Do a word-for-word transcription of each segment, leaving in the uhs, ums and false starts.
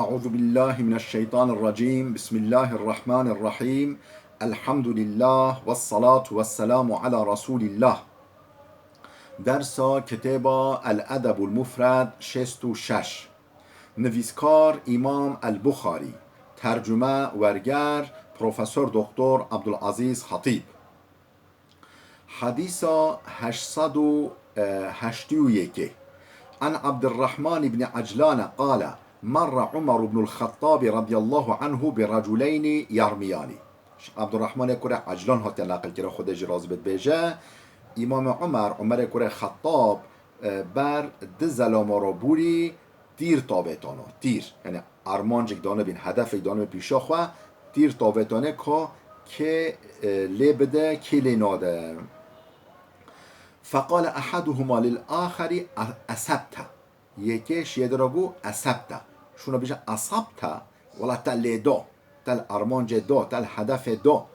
أعوذ بالله من الشيطان الرجيم. بسم الله الرحمن الرحيم. الحمد لله والصلاة والسلام على رسول الله. Dersa kitêba El Edebul Mufred şêst û şeş. Nivîskar Îmam El Buxarî. Tercume, werger, Profesor Doktor Abdulazîz Xatîb. Hadîsa heşt sed û heştê û yekê. An Abdurrahman ibn Aclane qale, merre Umar ibnul Xettabi radiyallahu anhu bi raculeyni yarmiyani. Abdurrahmanê kurê Aclan hatiye naqil kira, Xwedê jî razî bit, bêje, Îmam Umer, Umerê kurê Xettab, e, ber di zelama re bûrî tîr tavêtana. Tîr, yani armancek danibîn, hedefek danibîn pîşa xwe, tîr tavêtane ka kê, e, lê bide, kê lê nade. Feqale ehaduhuma lil axeri, "Esebte." Yekê şiyê dira got, "Esebte." Şûna bêje, "Esabte." Wela te lê da. Te li armancê da, te li hedefê da.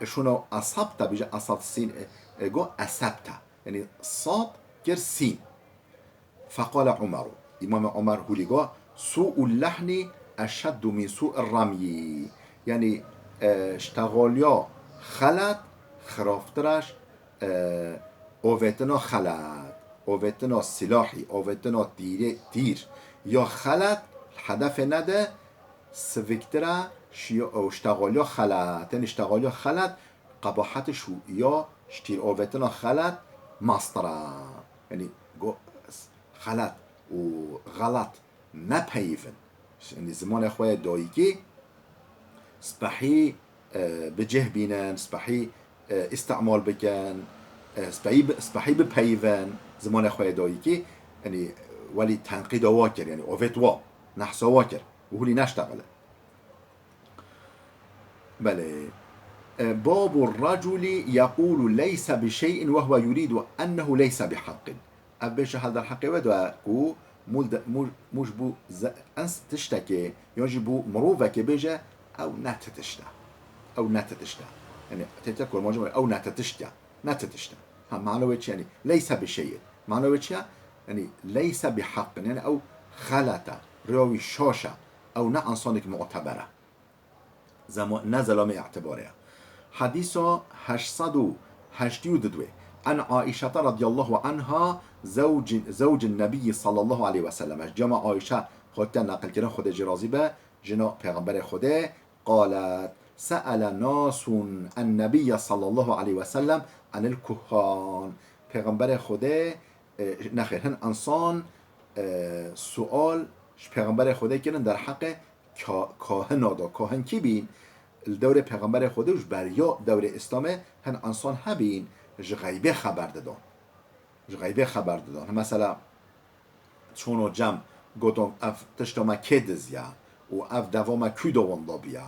E, şûna esabte bêje, esab sîn, e, e, got, "Esebte." Yani sad kir sîn. Feqale Umeru. Îmamê Umer hûlî got, "Sû'ul lehni eşeddu min sû'ir ramyî." Yani, e, ştexaliya xelet xiraftir e, e, ovêtina xelet, ovêtina silahî, ovêtina tîrê, tîr ya xelet, hedefê nede siviktir e, şiyo-, ew ştexaliya xelet. Yani ştexaliya xelet qebahetiş û ya ji tîr ovêtina xelet mastir e. Yani go-, xelet û xelet nepeyivin. Yanî zimanê xwe yê dayikî spehî, e, bi cih bînin, spehî, e, îstimal bikin, e, spehî bi, spehî bipeyivin zimanê xwe yê dayikî. Yanî welî tenqîda wa kir, yanî ovêt wa, nehsa wa kir. Û hûlî neştexile. Belê. E, babu raculi yekulu leyse bi şey'in ve huve yuridu ennehu leyse bi haqqin. Ev bêje hel derheqê we de ku mûl de, mû, mû ji bo ze-, ens tiştekê, yan jî bo mirovekê bêje, ew ne ti tişt e. Ew ne ti tişt e. Yani, tê te kurmancî me, ew ne ti tişt e. Ne ti tişt e. Ha, mana wê çi yani? Leyse bi şey'in. Mana wê çi ye? Yani, leyse bi haqqin. Yani, ew xelet e. Rêya wî şaş e. Ew ne insanek muteber e. Zema-, ne zelamê îtibarê ye. Hedîsa heşt sed û heştê û du. An Aîşete radiyallahu anha zewcin, zewcin Nebiyyi sallallahu aleyhi ve sellem. Cema Aîşe hatiye naqil kirin, Xwedê jî razî be, jina Pêxemberê Xwedê, qalet, se'ele nasun en Nebiyye sallallahu aleyhi ve sellem anil kuhhan. Pêxemberê Xwedê, e, nexêr, hin insan, e, sual ji Pêxemberê Xwedê kirin derheqê ka-, kahina da. Kahin kî bîn? Li dewrê Pêxemberê Xwedê û ji beriya dewrê Îslamê hin insan hebîn ji xeybê xeber didan. Ji xeybê xeber didan. Mesela, çûno cem, gotin, "Ev tişta me kê diziya û ev deva me kû de winda biya."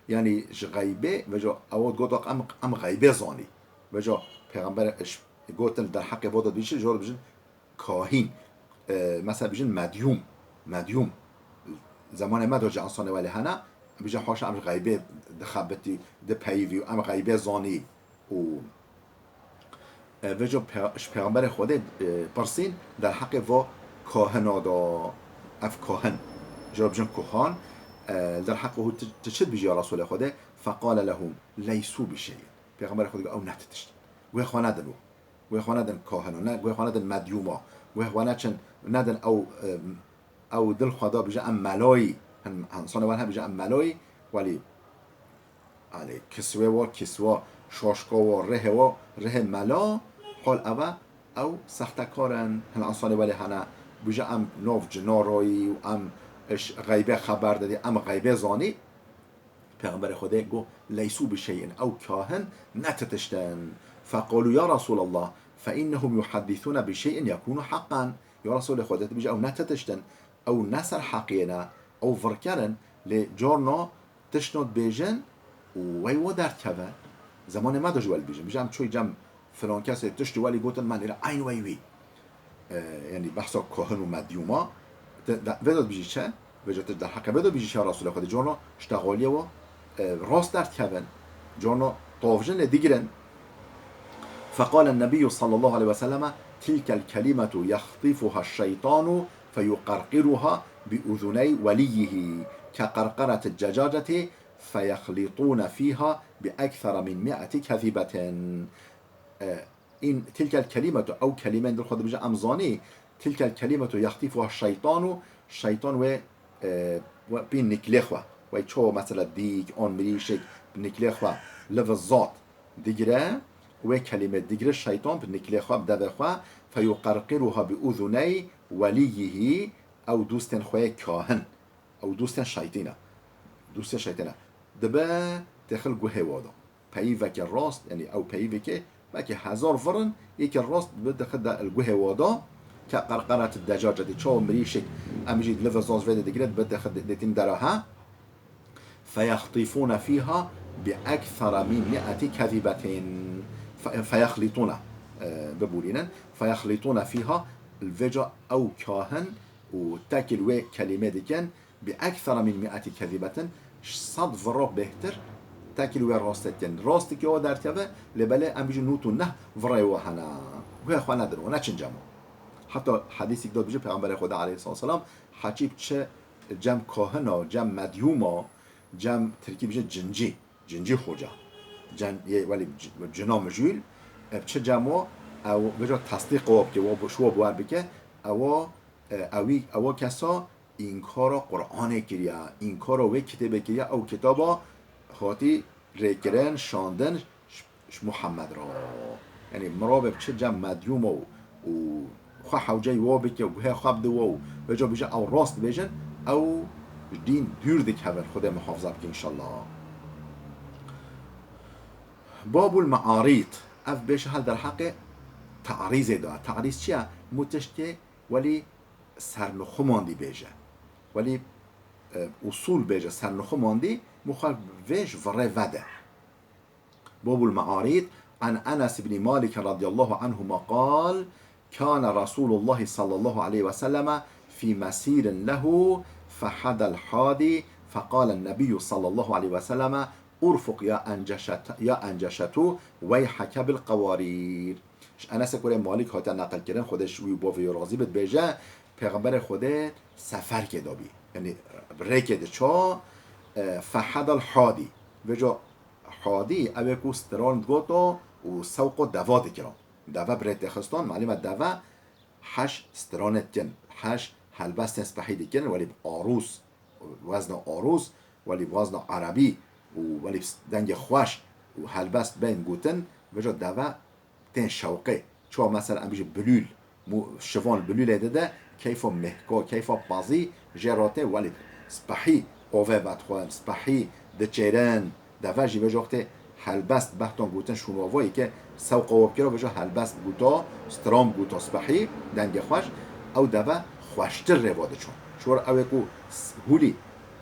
Yanî ji xeybê, veco ew gotin, "Em, em xeybê zanî." Veco Pêxember, iş, gotin derheqê vê de dibêjin, jor bijin, kahîn, e, mesela bijin medyûm, medyûm. Zemanê me de ji ensanê welê hene, bijin haşa em ji xeybê dixebitî, dipeyivî û em xeybê zanî û, e, vêca pe-, ji Pêxemberê Xwedê, e, pirsîn derheqê va kahina da, ev kahin, ji bijin kuhan, e, derheqê hû ti, ti çi dibijî ya Resûlê Xwedê? Feqale lehum leysû bi şeyin. Pêxemberê Xwedê got, ew ne ti tişt. Wê xwe nedin û. Wê xwe nedin kahino, ne, wê xwe nedin medyûma, wê xwe neçin, nedin ew, e, ew dil xwe da bije em melayî, hin, hin, insana wer hebije em melayî, welî, yani, kiswê wa, kiswa, şaşka wa, rihê wa, rihê mela, hal ev e, ew sextekar in, hin insanê welê hene, bije em nav cina rayî û em iş xeybê xeber didî, em xeybê zanî, Pêxemberê Xwedê got, "Leysû bi şeyin", ew kahin ne ti tişt in. Feqalû, "Ya Resûlallah, fe innehum yuhaddisûne bi şeyin yekûnû heqqan." Ya Resûlê Xwedê, dibêje, ew ne ti tişt in, ew ne ser heqiyê ne, ew virker in, lê carna tiştna dibêjin û wey wa derdikeve. Zemanê me de jî welê dibêjin. Bêje, em çûyî cem filan kesê tiştî welî gotin, me nêre eyn wey wî. E, yanî behsa kahin û medyûma, te, de, vê de dibêjî çi? Vêca tu derheqê vê de bêjî çi ya Resûlê Xwedê? Carna ştexaliyê wa, e, rast derdikevin. Carna tavjin lê digirin. Feqale Nebiyyu sallallahu aleyhi ve selleme, "Tilkel kelimetu yextifuha şeytanu feyuqerqiruha بأذني وليه كقرقرة الدجاجة فيخلطون فيها بأكثر من مائة كذبة. E, in, tilkel kelimetu, ew kelîmeyên di xwe dibêje em zanî, tilkel kelimetu yextîfuha şeytanu, şeytan wê, e, wê pî niklê xwe, wê ço mesela dîk, an mirîşek bi niklê xwe li vizat digire, wê kelîme digire şeytan bi niklê xwe, bi devê xwe, feyuqerqiruha bi uzuney weliyyihi, ew dostên xwe yê kahin, ew dostên şeytî ne, dostên şeytî ne, dibe têxil guhê wada. Peyiveke rast, yanî ew peyivekê belkî hezar vir in, yekê rast dibe têxil de li guhê wada, ke qerqerat decacetî, çawa mirîşek, em jî li vizaz vê de digire, dibe têxil de, dêtîn dera he. فيخطفون فيها بأكثر من مائة كذبة. Fe-, feyexlîtûne, e, bibûrînin. Feyexlîtûne fîha, li vê ca ew kahin û tekî li wê kelîmê dikin, bi ekthera min mi'ati kezibetin, ji sed viro bêhtir tekî li wê rastê dikin. Rasteke wa derkeve, lê belê em bijî nût û neh virê wa hene. Wê xwe nedin, wana çin cem o. Heta hedîsek de dibêje Pêxemberê Xweda aleyhissalatu vesselam, heçî biçe cem kahina, cem medyûma, cem tirkî bêje cincî, cincî xoca. Cem yê welî c-, cina mijûl, e, biçe cem o, ew vêca tesdîq wa bike, wa bi-, ji wa biwer bike, ewa, e, ewî, ewa kesa înkara Qur'anê kiriya, înkara wê kitêbê kiriya, ew kitaba hatî rêkirin, şandin, ji, ji Muhammed re. Yanî mirovê bi çi cem medyûm û, û xwe hewceyî wa bike û guhê xwe bide wa û vêca bêje ew rast dibêjin, ew ji dîn dûr dikevin. Xwedê muhafaza bike înşallah. Babul me'arîd. Ev bêje hel derheqê te'rîzê de. Te'rîz çi ye? Mû tiştê welî sernixumandî bêje. Welî, e, usûl bêje sernixumandî, mixwe vê ji virê vede. باب المعاريض. عن أنس بن مالك رضي الله عنهما قال: كان رسول الله صلى الله عليه وسلم في مسير له فحدا الحادي فقال النبي صلى الله عليه وسلم: ارفق يا أنجشة، يا أنجشة، ويحك بالقوارير. Ji Enesê kurê Malîk hate neqilkirin, Xwedê ji wî û bavê wî razî bit, dibêje, Pêxemberê Xwedê seferkê de bî. Yanî bi rêkê diço, e, fehedal hadî. Vêca hadî, ew ê ku stran digoto û sewqo deva dikira. Deve bi rê têxistan, malûm e deve heş stranê dikin, heş helbestên spehî dikin, welî bi arûs, wezna arûs, welî wezna erebî û welî dengê xweş û helbest bên gotin, vêca deve tên şewqê. Çawa mesela em bijî bilûl, mû şivan bilûlê dide, keyfa mehka, keyfa pazî jê re tê, welî spehî ove vedixwin, spehî diçêrin. Deve jî vêca wextê helbest behtan gotin şûnwavayî ke sewqa wa bikira, vêca helbest guta, stram guta spehî, dengê xweş, ew deve xweştir rêva diçûn. Ji ber ew ê ku s-, hûlî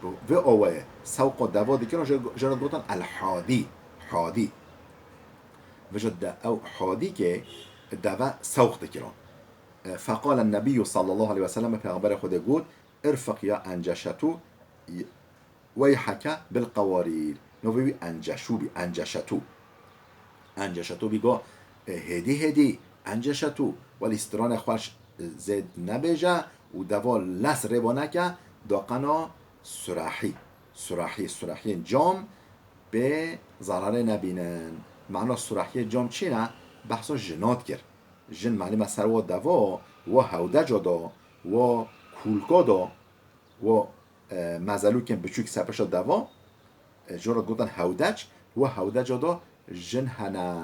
bi vê awayê sewqa deva dikira, jê, jê re digotin el-hadî, hadî. Vêca de ew hadî ke deve sewq dikiran. E, feqale Nebiyyu sallallahu aleyhi ve sellem, Pêxemberê Xwedê got, "Irfiq ya Enceşetû, y-, weyheke bil qewarîr." Navê wî Enceşû bî, Enceşetû. Enceşetû bî got, e, "Hêdî hêdî, Enceşetû, welî stranê xweş, e, zêd nebêje û deva lez rêva neke, daqena surahî." Surahî, surahiyên cam bê zararê nebînin. Mana surahiyê cam çi ne? Behsa jina dikir. Jin malûm e ser wa deva, wa hewdeca da, wa kûlka da, wa, e, mezelûkên biçûk ser pişta deva, e, jê re gotin hewdec, wa hewdeca da jin hene.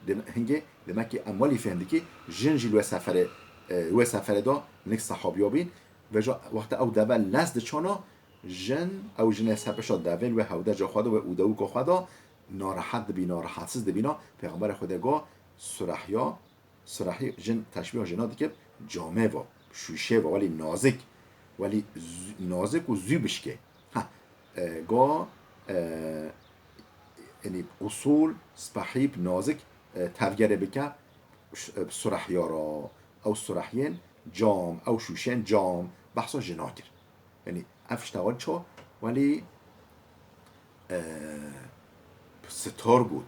Dem-, hingê, demek ki em welî fêhm dikî, jin jî li wê seferê, e, wê seferê da nik sehabiya bîn. Vêca wexta ew deve lez diçana, jin, ew jinê ser pişta devê li wê hewdeca xwe da, wê ûdewika xwe da, narehet dibî, narehetsiz dibîna. Pêxemberê Xwedê got, surahya, surahî jin teşbîha jina dike, camê va, şûşê va, welî nazik, welî zû-, nazik û zû bişkê. Ha, e, got, e, yanî usûl, spehî bi nazik, e, tevgerê bike, ş-, e, bi surahya re, ew surahiyên cam, ew şûşên cam, behsa jina kir. Yanî ev tişta welî ço, welî, e, sitar got.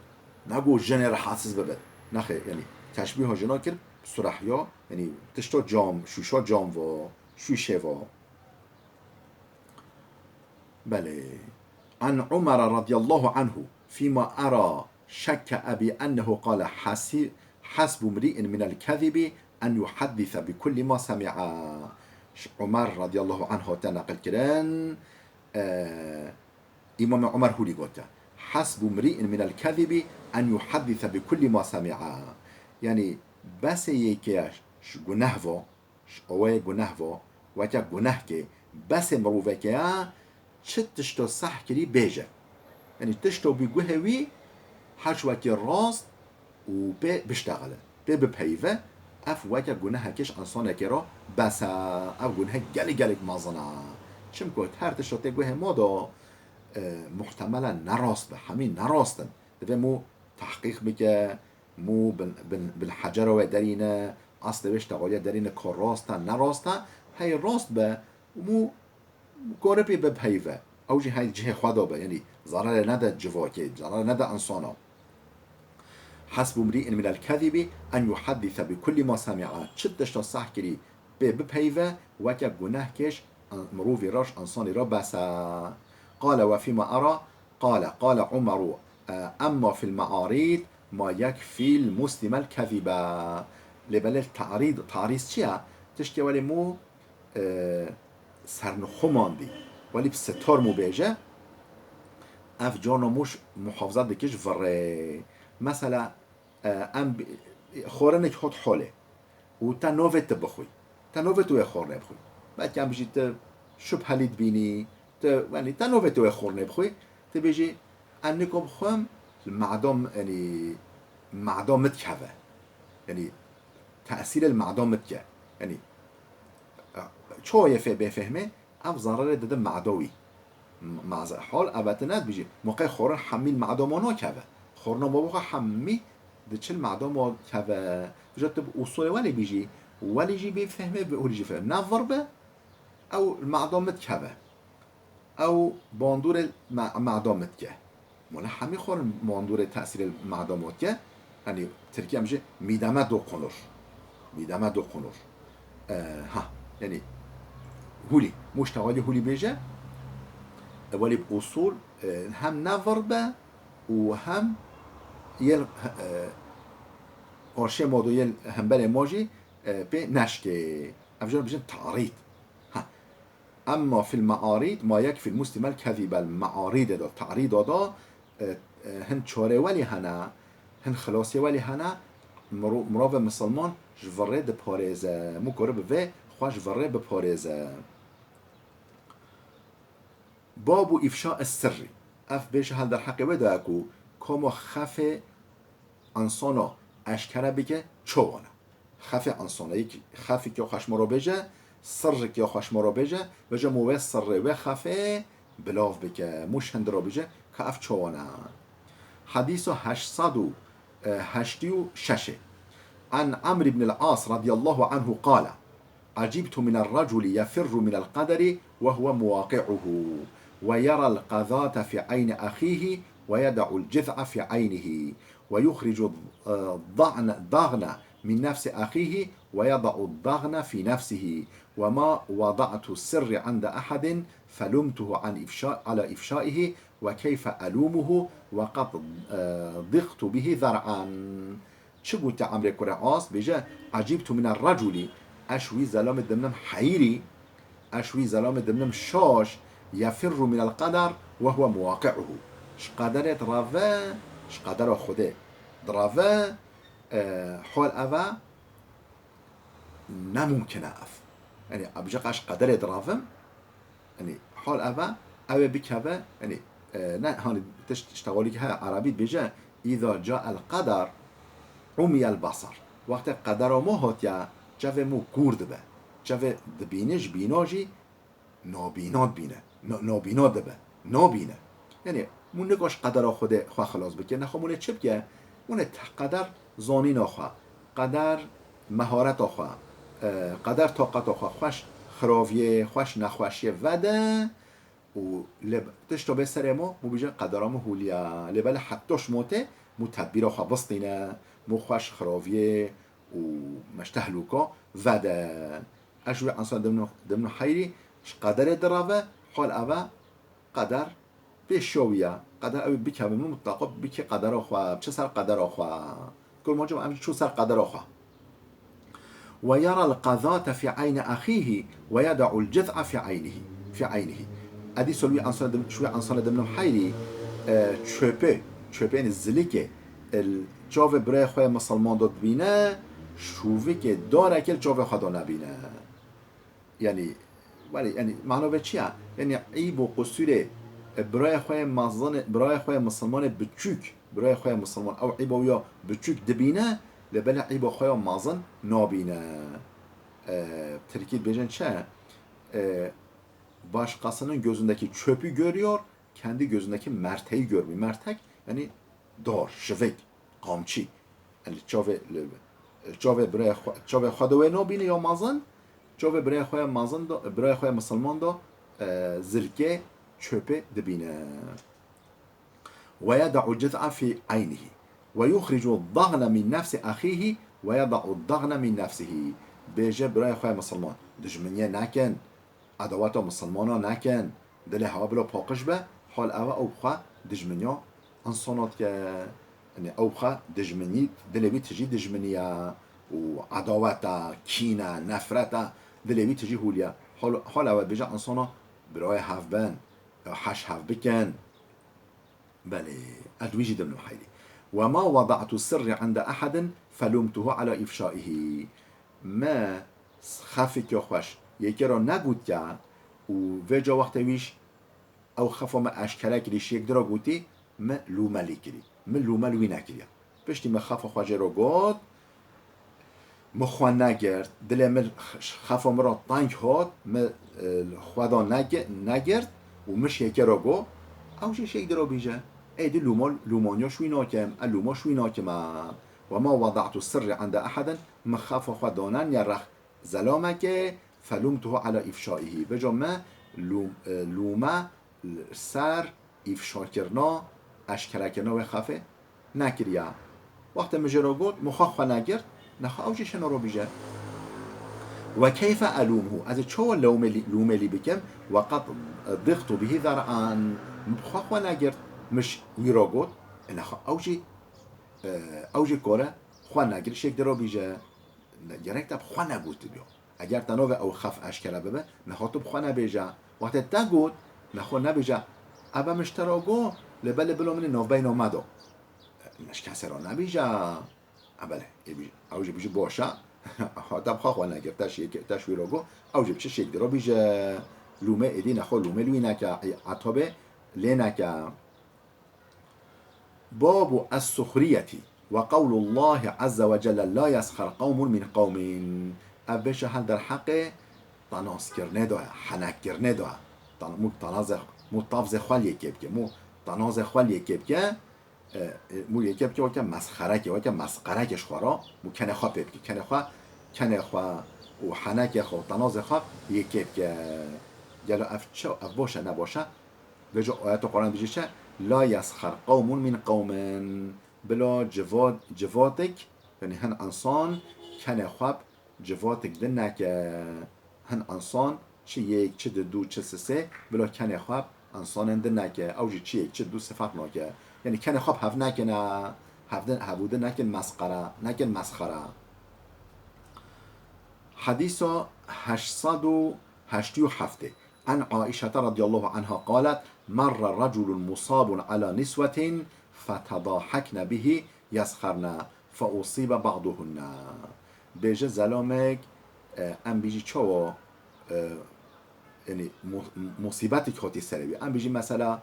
Negot jinê rehetsiz bibit. Nexê, yanî teşbîha jina kir, bi surahya, yanî tişta cam, şûşa cam va, şûşê va. Belê. An Umara radiyallahu anhu fîma era şekke ebi ennehu qale hasi-, hasbu mri'in minel kezibi en yuhaddise bi kulli ma semi'a. Ş-, Umar radiyallahu anh hate neqil kirin. E, Îmamê Umar hûlî gote, hasbu mri'in minel kezibi en yuhaddise bi kulli ma semi'a. Yanî besê yekê ji guneh vo, ji owayê guneh vo, weke gunehkê, besê mirovekê ya çi tişto seh kirî bêje. Yanî tişto bî guhê wî, her ji wekî rast û pê biştexile, pê bipeyive, ev weke gunehekê ji ensonekê re bes e, ev gunehek gelek gelek mezin e. Çimku her tişto tê guhê ma de, e, muhtemelen ne rast be, hemî ne rast in. Divê mû tehqîq bike, mû bin, bin, bin hecera wê derîne, eslê wê ji teoriya derîne ka rast e, ne rast e, hey rast be, û mû kore pê bipeyve. Ew jî hey cihê xwe de be, yanî zerarê nede civakê, zerarê nede insana. Hasbu mri'in minel kezibi en yuhaddise bi kulli ma semi'a. Çi tişta seh kirî pê bipeyve, weke gunehkê ji mirovî re, ji insanî re bes e. Qale ve fîma era, qale, qale Umaru, e, emma fil me'arîd ma yekfîl muslimel kezibe. Lê belê tarîd, tarîz çi ye? Tiştê welê mû, e, sernixwe mandî. Welî bi sitar mû bêje, ev carna mû muhafaza dike ji virê. Mesela, e, em bi-, xorinek hot holê û te navê tu bixwî. Te navê tu wê xornê bixwî. Belkî em bijî tu şubhelî dibînî, tu, yanî te navê tu wê xornê bixwî. Tu bêjî, em niko bixwim, li mada, yanî mada min dikeve. Yanî tesîrê li mada min dike. Yanî, e, çoyê fê bêfehmê, ev zerarê dide mada wî. M-, maze hol ebetine dibêjî, moqê xorin hemî li mada ma nakeve. Xorina ma bixwe hemî diçil mada ma keve. Vija tu bi usulê welê bêjî, welê jî bêfehmê, bi holî jî fehmê. Ne vir be, ew li mada min dikeve. Ew bandorê me-, mada min dike. Mala hemî xwarin bandorê tesîrê mada ma dike. Yanî tirkî em jî mideme dokunur. Mideme dokunur. E, ha, yanî hûlî, muştewalî hûlî bêje, e, welî bi usul, e, hem ne vir be û hem yel, e, arşê ma do yel hemberê ma jî, e, pê neşkê. Ev jî bijin tarîd. Ha, Emma fil me'arîd ma yekfîl muslimel kezîbel me'arîdê de, te'rîda de, e, e, hin çarê welî hene, hin xilasê welî hene, miro-, mirovê misilman ji virê diparêze. Mû kore bi vê xwe ji virê biparêze. Babu îfşa es sirrî. Ev bêje hel derheqê wê de ye ku koma xefê insana eşkere bike, çawa ne? Xefê insana, yek xefik ya xwe ji me re bêje, sirrik ya xwe ji me re bêje, bêje mo wê sirrê, wê xefê bilav bike, mo ji hin re bêje, ka ev çawa ne? Hedîsa heşt sed û heştê û şeş. An Amr ibn al-As radiyallahu anhu qale, عجبت من الرجل يفر من القدر وهو مواقعه، ويرى القذاة في عين أخيه، ويدع الجذع في عينه، ويخرج الضغن، الضغن من نفس أخيه، ويضع الضغن في نفسه، وما وضعت سري عند أحد فلمته عن إفشاء، على إفشائه، وكيف ألومه، وقد، آه، ضقت به ذرعا. Çi gote Emrê kurê As? Bêje, "Ecîbtu mine reculî", ez ji wî zelamê dimnim heyîrî, ez ji wî zelamê dimnim şaş, "yefirru minel qeder ve huve muwaqi'uhu". Ji qederê dirave, ji qedera Xwedê dirave, e, hal ev e, ne mumkin e ev. Yanî, bêje, "Ez ji qederê diravim", Yanî, hal ev e, ew ê bikeve, yanî, e, ne, hani, tişt, tişt tiştexolîk heye, erebî dibêje, "Îza ca'el qeder, umiyel basar." Wextê qedera mo hatiye, çavê mo kûr dibe. Çavê dibîne, ji bîna jî nabîna dibîne. Na-, nabîna dibe. Nabîne. Yanî, mo nikaş qedera Xwedê xwe xilas bike. Nexwe mo lê çi bike? Mo lê teh qeder zanîna xwe, qeder mehareta xwe, e, qeder taqeta xwe, xweş xiraviyê, xweş nexweşiyê vede û lê tişta bê serê mo, mo bêje qedera mo hûliya. Lê belê heta ji mo tê, mo tedbîra xwe bistîne, mo xweş xiraviyê û meştehlûka vede. Ez ji wê ensan dimno, dimno heyrî, ji qederê dirave, hal ev e, qeder pêşiya wî ye. Qeder ew bikeve min mutlaqo bike qedera xwe, biçe ser qedera xwe. Kurmancî em çû ser qedera xwe. ويرى القذاة في عين أخيه ويدع الجذع في عينه، في عينه. Edî sol wî ensana dim-, şu ensana dimnim hayrî, e, çöpü, çöpü yani zilike, el çavê birayê xwe yê misilman do dibîne, şûvike dareke li çavê xwe do nebîne. Yani, welê, yani, mano ve çi ya? Yani, eyb û qusûrê, e, birayê xwe yê mezin, birayê xwe yê misilmanê biçûk, birayê xwe yê misilman, ew eyba wî ya biçûk dibîne, lê belê eyba xwe ya mezin nabîne. E, Tirkî dibêjin çi? E, başkasının gözündeki çöpü görüyor, kendi gözündeki merteği görmüyor. Mertek, yani, dar, şivik, qamçî. Yani çavê, li, çavê birayê xwe, çavê xwe de wê nabîne ya mezin, çavê birayê xwe ya mezin de, birayê xwe ya misilman de, e, zilkê, çöpê dibîne. ويدع الجذع في عينه ويخرج الضغن من نفس أخيه ويضع الضغن من نفسه. Bêje birayê xwe ya misilman, dijminiyê nekin. Edaweta misilmana nekin. Dilê hewa bila paqij be, hal ew e ew xwe dijminiya insana dike. Yani ew xwe dijminî, dilê wî tijî dijminî ye û edawet e, kîn e, nefret e, dilê wî tijî hûl ye. Hal, hal ew e bêje insana birayê hev bin, ya heş hev bikin. Belê, ez wî jî dimnim hayrî. وما وضعت سري عند أحد فلمته على إفشائه. Me xefekê xweş yekê re negotiya û vêca wextê wî jî ew xefa me eşkere kirî, ji yek dira gotî, me lûme lê kirî. Me lûme li wî nekiriye. Piştî me xefa xwe jê re got, min xwe negirt, dilê min xefa min re teng hat, min, e, xwe da negi-, negirt û min şêkê re got, ew jî şêk dira bîje. Êdî lûma, lûmaniya şwî nakim, e lûma şwî nakim e. وما وضعت سري عند أحد, min xefa xwe daneniye rex zelamekê, فلمته على إفشائه. Vêca me lûm-, e, lûme li ser îfşakirina, eşkerekirina wê xefê nekiriye. Wextê min jê re got, min xwe xwe negirt, nexwe ew jî şêne re bîje. وكيف ألومه؟ Ez ê çawa lewmê lî-, lûmê lî bikim? وقد ضقت به ذرعا. Min bi xwe xwe negirt, min ji wî re got, e, nexwe ew jî, e, ew jî kore xwe negirî şêk dira bîje. Ne, gerek te bi xwe negotibiyo. Eger te navê ew xef eşkere bibe, nexwe tu bi xwe nebêje. Wextê te got, nexwe nebêje, ebe min ji te re got, lê belê bilo min ê navbeyna me do. Min ji kesê re nebêje. E belê, ê bî-, ew jî bijî boş e. Te bi xwe xwe negir, te şêk, te ji wî re got, ew jî biçe şêk dira bîje. Lûmê êdî nexwe lûmê li wî neke, ê, etabê lê neke. باب السخرية وقول الله عز وجل لا يسخر قوم من قوم. Ev bêje hel derheqê tanazkirinê de ye, henekkirinê de ye. Tan-, mû tanazê, mû tavzê xwe li yekê bike, mû tanazê xwe li yekê bike, e, e, mû yekê bike weke mesxerekê, weke mesxerekê ji xwe re, mû kenê xwe pê bike, kenê xwe, kenê xwe û henekê xwe û tanazê xwe yekê bike. Gelo ev çi, ev baş e, ne baş e? Vêca ayeta Quran dibêje çi? لا يسخر قوم من قوم. Bila civat-, civatek, yani hin insan kenê xwe bi civatek din neke. Hin insan çi yek, çi di du, çi sisê, bila kenê xwe bi insanên din neke. Ew jî çi yek, çi du sifat nake. Yani kenê xwe bi hev nekine, hev din, hev û din nekin mesxere, nekin mesxere. Hedîsa heşt sed û heştê û heftê. عن عائشة رضي الله عنها قالت: مر رجل مصاب على نسوة فتضاحكن به يسخرن فأصيب بعضهن. Bêje zelamek, e, em bêjî çawa, e, yani mu-, musîbetek hatî serê wî. Em bêjî mesela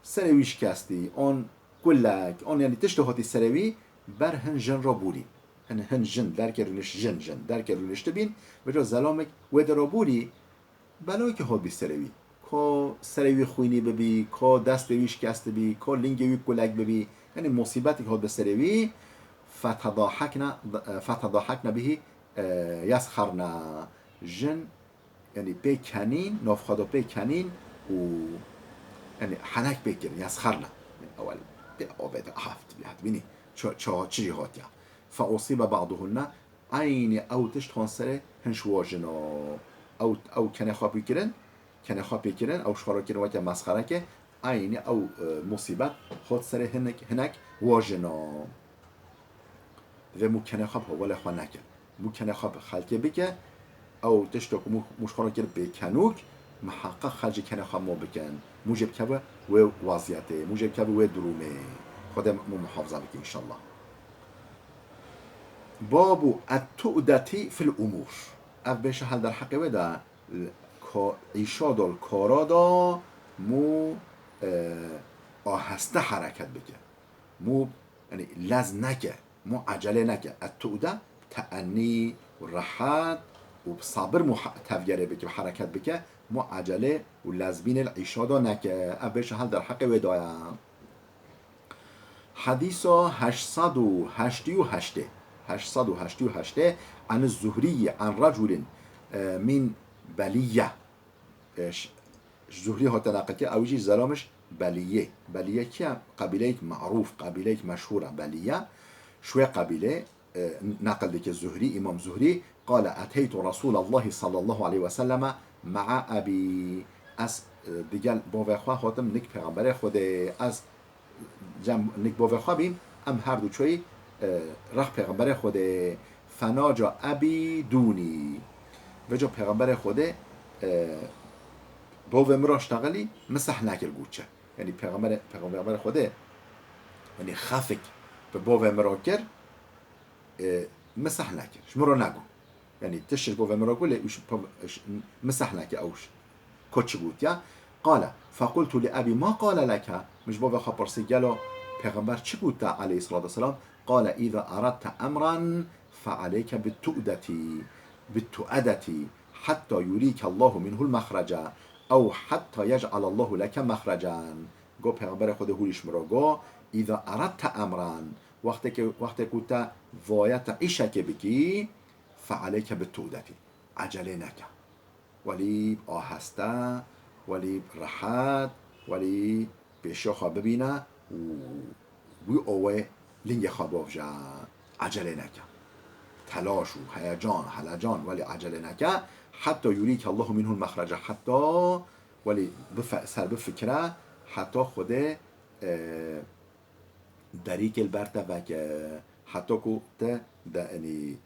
serê wî şikestî, an kulek, an yani tiştê hatî serê wî ber hin jin re borî. Hin, hin jin, derkê rûniş jin, jin, derkê rûniştibîn, vêca zelamek wê de re borî, belayekî hat bî serê wî. Ka serê wî xwînî bibî, ka destê wî şikest bibî, ka lingê wî kulek bibî. Yani musîbetek hat bi serê wî. فتضاحكن، فتضاحكن به، e, يسخرن. Jin, yani pê kenîn, nav xwe de pê kenîn û, yani henek pê kirin, yesxerna. Yani ewel pê avê de haft bî, hat bînî. Ça-, ça-, çi jî hatiye. فأصيب بعضهن، eynî ew tişt han serê hin ji wa jina. Ew, ew kenê xwe pî kirin, kenê xwe pê kirin, ew ji xwe re kirin weke mesxereke, eynî ew, e, musîbet hot serê hinek, hinek wa jina. Divê mû kenê xwe bi hevalê xwe neke. Mû kenê xwe bi xelkê bike, ew tişto ku mû, mû ji xwe re kir bêkenûk, miheqeq xelk jî kenê xwe mû bikin. Mû jê bikeve wê weziyetê, mû jê bikeve wê durûmê. Xwedê mû muhafaza bike înşallah. Babu et-tu'deti fil umur. Ev bêşe hel derheqê wê de, ko-, îşa dol kora da mû, e, aheste hereket bike. Mû, yani lez neke, mû ecelê neke. Et-tu'de teennî û rehet û bi sabir mû he-, tevgerê bike, bi hereket bike, mû ecelê û lezbînê li îşa da neke. Ev bêşe hel derheqê wê daya. Hedîsa heşt sed û heştê û heştê. Heşt sed û heştê û heştê. An Zuhrî an reculin, e, min Belîye. E, ş-, Zuhrî hate neqilkir, ew jî zelamiş Belîye. Belîye kî ye? Qebîleyek merûf, qebîleyek meşhûr e Belîye. Ji wê qebîlê, e, neqil dike Zuhrî, Îmam Zuhrî, qale eteytu Resûlallahî sallallahu aleyhi ve selleme ma'a ebî. Ez, e, digel bavê xwe hatim nik Pêxemberê Xwedê. Ez cem nik bavê xwe bîm, em her du çoyî, e, rex Pêxemberê Xwedê. Fenaca ebî dûnî. Vêca Pêxemberê Xwedê, e, bavê min re ştexilî, min seh nekir got çi. Yanî Pêxemberê, Pêxemberê Xwedê, yanî xefik bi bavê min re kir, e, min seh nekir. Ji min re negot. Yanî tişt ji bavê min re got, lê û ji pa-, ş-, min seh nekir ew ş-, ko çi gotiya. Qale, fequltu li ebî ma qale leke, min ji bavê xwe pirsî, gelo Pêxember çi got te aleyhissalatu vesselam? Qale, îza eradte emran fealeyke bit-tu'deti, bit-tu'edeti, hetta yurîke Allahu minhul mexrece, ew hetta yec'alallahu leke mexrecen. Go Pêxemberê Xwedê hûrî ji min re go, îza eradte emran, wexteke, wextê ku te vaye te îşekê bikî, fealeyke bit-tu'deti. Ecelê neke. Welî aheste, welî rehet, welî pêşiya xwe bibîne û wî owê lingê xwe bavje. Ecelê neke. Telaş û heyecan, helecan, welî ecelê neke. Hetta yurîke Allahu minhul mexrece. Hetta welî bife-, ser bifikire, heta Xwedê, e, derîkê li ber te veke, heta ku te de, enî,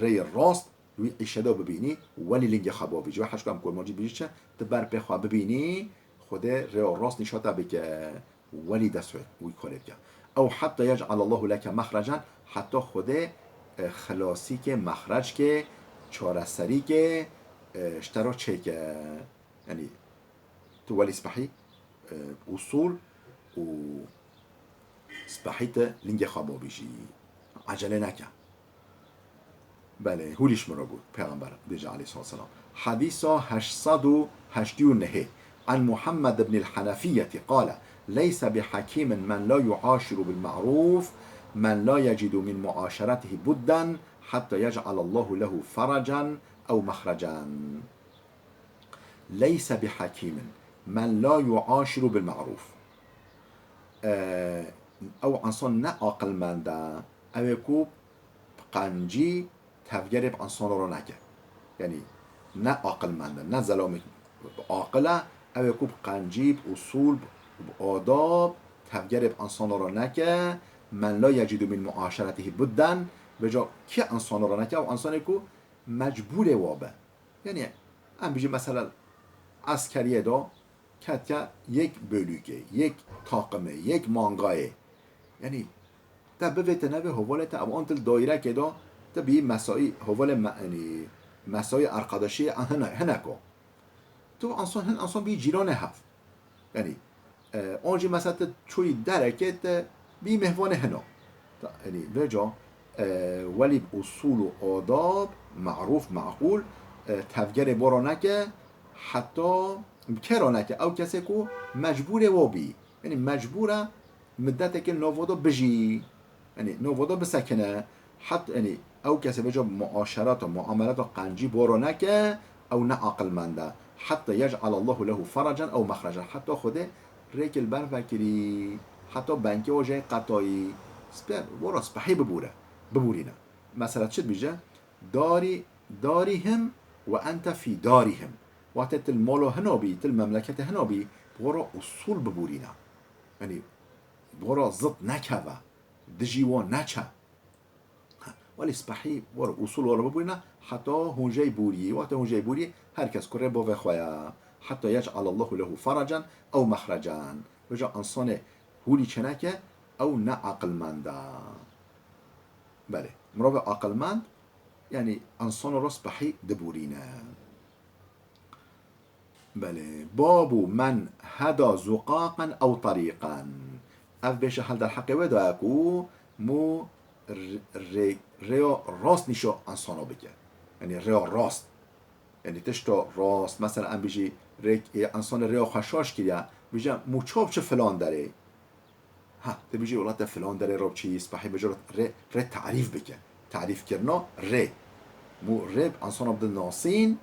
rêyê rast wî îşe de bibînî, welî lingê xwe bavî. Ji we heşka em kurmancî bijî çi, tu ber pê xwe bibînî, Xwedê rêya rast nîşa te bike, welî dest wê wî karê bike. Ew hetta yec'alallahu leke mexrecen, heta Xwedê, e, xilasîkê, mexreckê, çareserîkê, e, ji te re çêke. Yanî, tu welî spehî, e, usûl û spehî te lingê xwe bavîjî. Ecelê neke. Belê, hûlî ji min re got, Pêxember bêje aleyhissalatu vesselam. Hedîsa heşt sed û heştê û nehê. An Muhammed ibn el-Henefiyeti qale, leyse bi hakimin men la yuaşiru bil ma'ruf, men la yecidu min muaşeretihi budden, hatta yec'alallahu lehu feracen ew mexrecen. Leyse bi hakimin men la yuaşiru bil ma'ruf. E, ew insan ne aqilmend e, ew ê ku bi qencî tevgerê bi insana re neke. Yanî ne aqilmend e, ne zelamê aqil e, ew ê ku bi qencî, bi usûl, bi adab tevgerê bi insana re neke. Men la yecidu min muaşeretihî budden, vêca kê insana re neke, ew insanê ku mecbûrê wa be. Yanî, em bijî mesela eskeriyê de ketiye yek bölükê, yek takımê, yek mangayê. Yanî, te bivê te nevê hevalê te, ev an til dairekê de, te bî mesai, hevalê me, yanî, mesai arkadaşî hine, hineko. Tu anson, hin anson bî cîranê hev. Yanî, e, an jî mesela tu çûyî derekê, tu bî mêvanê hino. Ta, yanî, vêca, e, welî bi usûl û adab, merûf, meqûl, e, tevgerê bo re neke, heta bi kê re neke, ew kesê ku mecbûrê wo bî. Yanî, mecbûr e, midetekê nava de bijî. Yanî, nava de bisekine. Het, yanî, ew kesê vêca muaşerata, muamelata qencî bo re neke, ew ne aqilmend e. Hetta yec'alallahu lehu feracen ew mexrecen. Heta Xwedê rêkê li ber vekirî, heta benkê o jê qetayî. Spe-, bo re spehî bibûre, bibûrîne. Mesela çi dibêje? Dari, darihim ve ente fî darihim. Wextê tu li mala hina bî, tu li memleketê hina bî, bi xwe re usûl bibûrîne. Yanî, bi xwe re zid nekeve, dijî wan neçe. Welê spehî were usûl were bibûrîne, heta hûn jê bûrî. Wextê hûn jê bûrî, her kes kurê bavê xwe ye. Heta yec'alallahu lehu ferecen ew mexrecen. Vêca însanê hûlî çêneke, ew ne aqilmend e. Belê, mirovê aqilmend, yanî însanê re spehî dibûrîne. Belê. Babu men heda zuqaqen ew tarîqen. Ev bêje hel derheqê wê daye ku mû r-, rê-, rêya rast nîşo ensana bike. Yanî rêya rast. Yanî tişta rast. Mesela em bijî rêk, ê, ensanê rêya xwe şaş kiriye. Bije mû çav çi filan derê. Ha, tu bijî wela te filan derê re çi spehî bije rê, rê tarîf bike. Tarîfkirina rê. Mû rê bi ensana bide nasîn,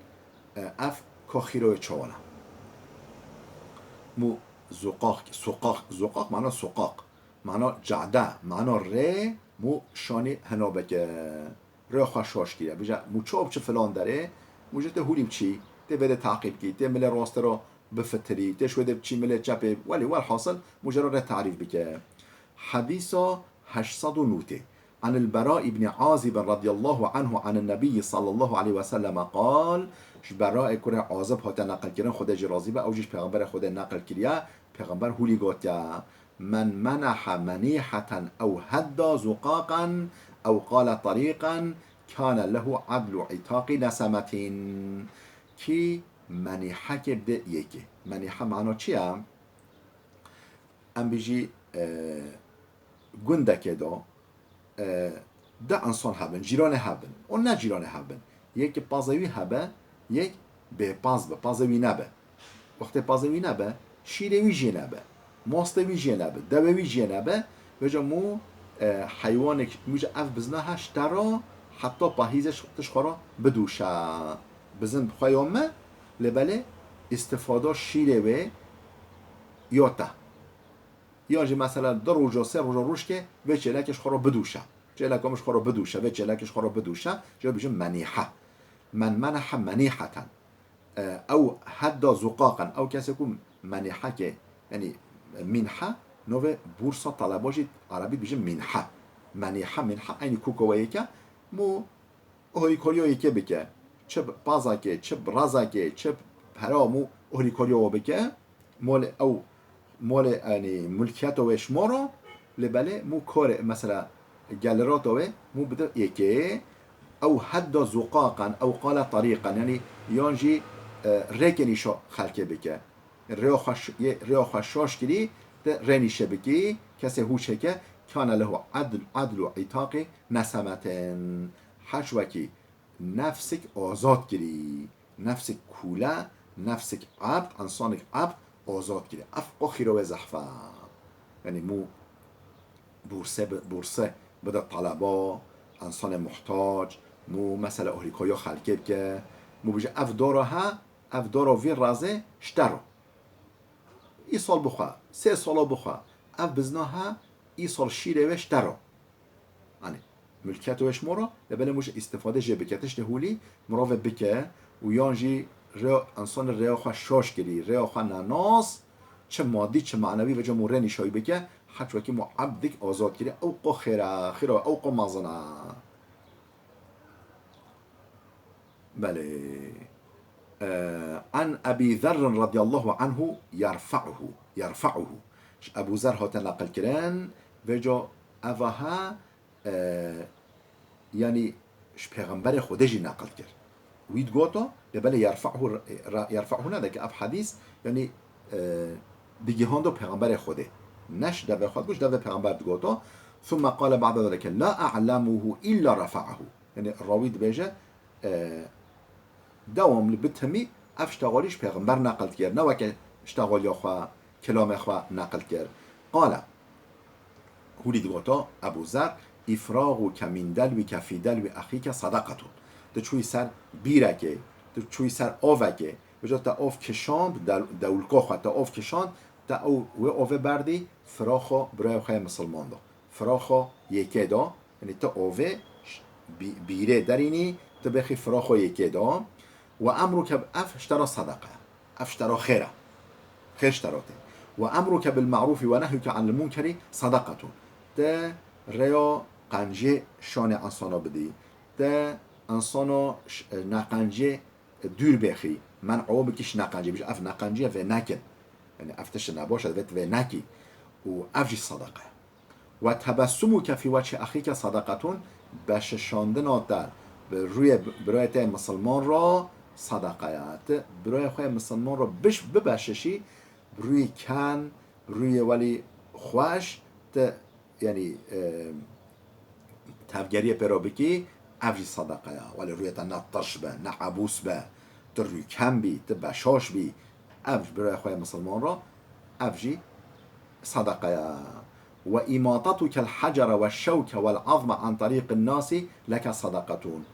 e, ev ka xîroyê çawana. Mû zuqaq, suqaq, zuqaq mana suqaq. Mana cade, mana rê, mû şanî hina bike. Rê xwe şaş kiriye. Bije, mû çav çi filan derê, mû ji te hûlî biçî, tê vê de taqîb kî, tê milê rastê re bifitirî, tê şwê de biçî milê çepê, welî welhasil, mû jê re rê tarîf bike. Hedîsa heşt sed û nûtê. An el-Bera ibn Azib radiyallahu anhu an el-Nebiyyi sallallahu aleyhi ve sellem qal, ji Beraê kurê Azib hate neqilkirin, Xwedê jî razî be, ew jî ji Pêxemberê Xwedê neqil kiriye, Pêxember hûlî gotiye, "Men meneha menîheten ew hedda zuqaqen ew qale tarîqen kâne lehu edlu îtaqî nesemetin." Kî menîhekê bide yekê. Menîhe mana çi ye? Em bijî, e, gundekê de, e, du însan hebin, cîranê hebin. O ne cîranê hebin. Yek pazê wî hebe, yek bêpaz be, pazê wî nebe. Wextê pazê wî nebe, şîrê wî jê nebe, mastê wî jê nebe, dewê wî jê nebe, vêca mû, e, heywanek, mû ji ev bizna he ji te re, heta pahîzê ji, tu ji xwe re bidûşe. Bizin bi xwe ya me, lê belê îstifada şîrê wê ya te. Yan jî mesela du roja, sê roja rojkê vê çêlekê ji xwe re bidûşe. Çêleka min ji xwe re bidûşe, vê çêlekê ji xwe re bidûşe, jê bijin menîhe. Men menehe menîheten. E, ew hedda zuqaqen, ew kesê ku menîhekê, yanî mînhe, navê bursa teleba jî erebî dibijin mînhe. Menîhe, mînhe, eynî koka we yek e, mû ohrîkariya yekê bike. Çi bi pazakê, çi bi razakê, çi bi pera mû ohrîkariya we bike. Molê ew, molê, yanî mulkiyeta wê ji me re, lê belê mû karê, mesela, gelirata wê mû bide yekê, ew hedda zuqaqen, ew qale tarîqen, yanî yan jî, e, rêkê nîşa xelkê bike. Rêya xwe ş-, yê, rêya xwe şaş kirî, tu rê nîşe bikî, kesê hûşeke, kâne lehu edl, edlu îtaqî nesemetin. Her wekî nefsik azad kirî. Nefsik kûle, nefsik ebd, însanik ebd azad kirî. Ev qo xîra wê zehf e. Yanî mû burse bi-, burse bide taleba, însanê muhtac, mû mesela ohrîkariya xelkê bike, mû bije ev dara he, ev dara vî razê ji te re. Îsal bixwe, sê sala bixwe, ev bizna he, îsal şîrê wê ji te re. Yanî, milkiyeta wê ji me re, lê belê mû ji îstifade jê bike, tiştê hûlî mirovê bike û yan jî rê-, însanê rêya xwe şaş kirî, rêya xwe nenas, çi madî, çi manewî vêca mû rê nîşayî bike, her wekî mû ebdik azad kirî, ew qo xêr e, xêra ew qo mezin e. Belê. Eee, an Ebî Zerrin radiyallahu anhu yerfa'uhu. Yerfa'uhu. Ji Ebû Zer hate neqil kirin. Vêca eva ha, eee, yanî ji Pêxemberê Xwedê jî neqil kir. Wî digoto, lê belê yerfa'uhu, ra-, yerfa'uhu ne deke ev hedîs, yanî, eee, digihando Pêxemberê Xwedê. Ne ji devê xwe digot, ji devê Pêxember digoto. Thumme qale ba'de zelike, "La a'lemuhu illa refa'ahu." Yanî rawî dibêje, e, dewamli bi timî ev ştexalî ji Pêxember neqil dikir. Ne weke ştexaliya xwe, kilamê xwe neqil dikir. Qale, hûlî digoto Ebû Zer, "Îfraxuke min delwike fî delwi exîke sedeqetun." Tu çûyî ser bîrekê, tu çûyî ser avekê, vêca te av kişand, del-, dewlika xwe te av kişand, te ew wê avê berdî firaxa birayê xwe yê misilman de. Firaxa yekê de, yanî tu avê ş-, bî-, bîrê derînî, tu bêxî firaxa yekê de. Ve emruke, ev ji te re sedeqe ye. Ev ji te re xêr e. Xêr ji te re tê. Ve emruke bil ma'rufi ve nehyuke anil munkeri sedeqetun. Te rêya qencê şanê insana bidî. Te insana ş-, neqencê dûr bêxî. Men'a bikî ji neqencê. Bijî ev neqencî ye, vê nekin. Yani ev tişt nebaş e, divê tu vê nekî. Û ev jî sedeqe ye. Ve tebessumuke fî wechî exîke sedeqetun, beşişandina te bi rûyê birayê te misilman re sedeqe ye. Tu birayê xwe yê misilman re biş-, bibeşişî, bi rûyê ken, bi rûyê welî xweş, tu, yanî, e, tevgeriyê pê re bikî, ev jî sedeqe ye. Welê rûyê te ne tirş be, ne ebûs be, tu rûyken bî, tu beşaş bî, ev ji birayê xwe yê misilman re, ev jî sedeqe ye. Ve îmatetukel hecere ve şewke vel azme an terîqin nasi leke sedeqetun.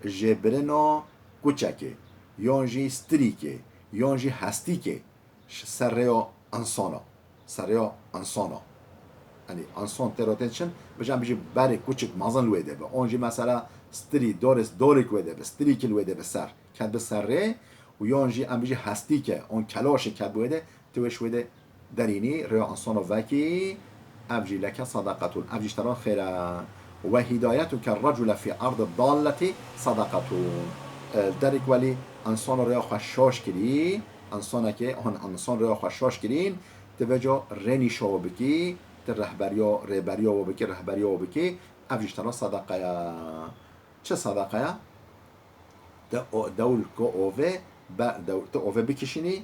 Jêbirina kuçekê, yan jî stirîkê, yan jî hestîkê ji ser rêya insana, ser rêya insana. Yanî insan tê re tên çin, bijî em bijî berê kuçik mezin li wê de be. An jî mesela stirî, dorê, dorêk wê de be, stirîkî li wê de be ser. Ket bi ser rê û yan jî em bijî hestîke, an kelaşê ket bi wê de, tu wê ji wê de derînî, rêya insana vekî, ev jî leke sedeqetun, ev jî ji te re xêr e. Ve hîdayetuke recule fî erdî dalleti sedeqetun. E, derek welî insana rêya xwe şaş kirî, insanekê, hon insan rêya xwe şaş kirîn, tu vêca rê nîşa we bikî, tu rehberiya, rêberiya we bikî, rehberiya we bikî, ev jî ji te re sedeqe ye. Çi sedeqe ye? Te o, dewlko ovê, be, dew, tu ovê bikişînî,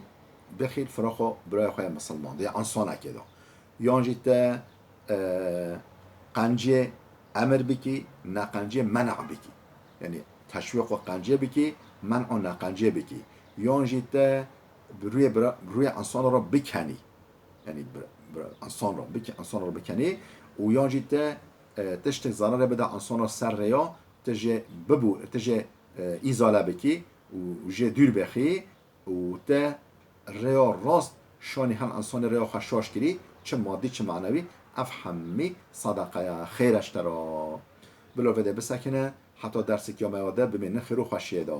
bixî firaxo birayê xwe yê misilman de, ya insanekê de. Yan jî te, e, qenciyê emir bikî, neqenciyê men'a bikî. Yanî teşwîqo qenciyê bikî, men'o neqenciyê bikî. Yan jî te bi rûyê bira-, bi rûyê insana re bikenî. Yanî bi, bi insan re bike-, insan re bikenî û yan jî te, e, tiştek zerarê bide insana ser rêya, te jê bibû, te jê, e, îzale bikî û jê dûr bêxî û te rêya rast şanî hin insanê rêya xwe şaş kirî, çi madî, çi manewî, ev hemî sedeqe ye, xêr e ji te re. Bilo vê de bisekine, heta dersek ya me ya de bimînin xêr û xweşiyê de.